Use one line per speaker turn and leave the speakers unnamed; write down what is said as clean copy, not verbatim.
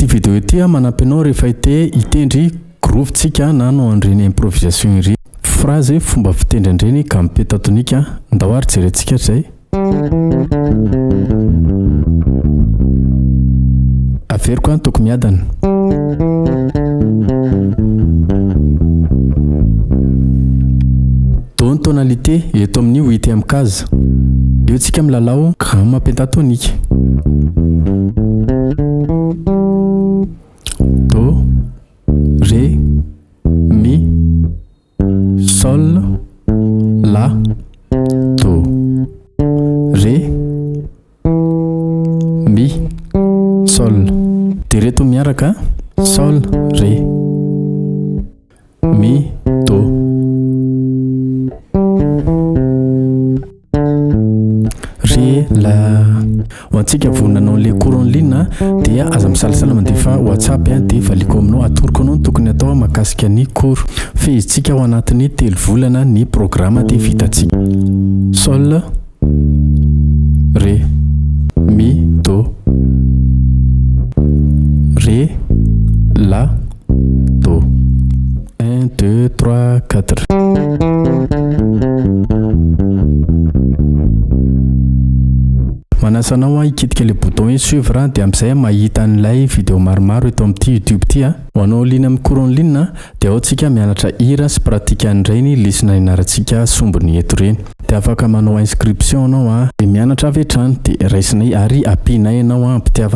Ity vidéo ity manampy anao rehefa te hitendry groove tsika na hanao an'ireny improvisation ireny. Phrase fomba fitendry an'ireny gamme pentatonique. Ndao ary jerentsika izay. Averiko an, toko miadana. Do ny tonalité eto amin'ny huitième case. Eo tsika milalao gamme pentatonique. Do, Ré, Mi, Sol, La, Do, Ré, Mi, Sol. Dia ireto miaraka, Sol, Ré, Mi, Do. Ré, La. Ho antsika vao nanao an'ilay cours en ligne dia aza misalasala mandefa WhatsApp dia valiako aminao, atoroko anao ny tokony atao mahakasika ny cours. Fehezintsika ao anatin'ny telo volana ny programa dia vitantsika. Sol, Ré, Mi, Do, Ré, La, Do. Un, deux, trois, quatre. Manasa anao aho hikitika ilay bouton hoe suivre dia amin'izay mahita an'ilay vidéo maromaro eto amin'ity YouTube ity. Ho anao liana amin'ny cours en ligne dia ao tsika mianatra hira sy pratique an'ireny lesona ianarantsika sombiny eto ireny. Dia afaka manao inscription anao dia mianatra avy hatrany dia raisinay ary ampianay ianao am-pitiavana.